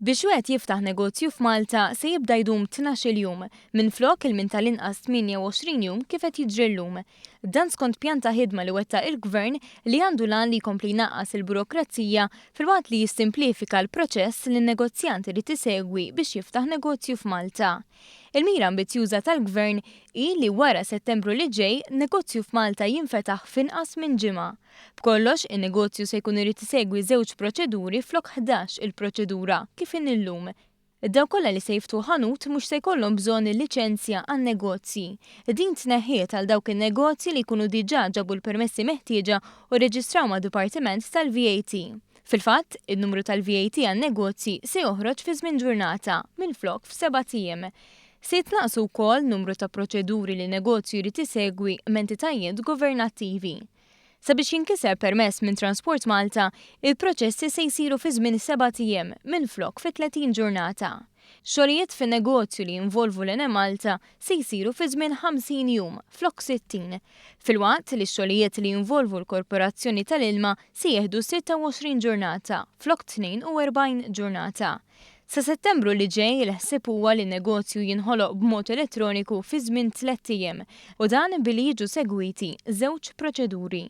Biex wieħed jiftaħ negozju f'Malta se jibda jdum 12-il jum, minflok il-minn tal-inqas 28 jum kif qed jiġri llum. Dan skont pjan ta' ħidma li wettaq il-Gvern li għandu l-għan li jkompli jnaqqas il-burokrazija filwaqt li jissimplifika l-proċess li n-negozjant irid isegwi biex jiftaħ negozju f'Malta. Il-mira ambizzjuża tal-Gvern hi li wara Settembru li ġej, negozju f'Malta jinfetaħ f'inqas minn ġimgħa. B'kollox, in-negozju se jkun irid isegwi żewġ proċeduri flok 11 il-proċedura, kif inhi llum. Dawk kollha li se jiftħu ħanut mhux se jkollhom bżonn il-liċenzja għan-negozji. Din tneħħiet għal dawk in-negozji li jkunu diġà ġabu l-permessi meħtieġa u rreġistraw mad-Dipartiment tal-VAT. Fil-fatt, in-numru tal-VAT għan-negozji se joħroġ fi żmien ġurnata, minflok f'sebat ijiem. Se jitnaqqsu wkoll numru ta' proċeduri li negozju jrid isegwi m'entitajiet governattivi. Sabiex jinkiseb permess minn Transport Malta, il-proċessi se jsiru fi żmien sebat ijiem minflok fi 30 ġurnata. Xogħlijiet fin-negozju li jinvolvu l-Enemalta se jsiru fi żmien 50 jum flok 60, filwaqt li x-xogħlijiet li jinvolvu l-Korporazzjoni tal-Ilma se jieħdu 26 ġurnata flok 42 ġurnata. Sa Settembru li ġej il-ħsieb huwa li n-negozju jinħoloq b'mod elettroniku fi żmien tlett ijiem u dan billi jiġu segwiti żewġ proċeduri.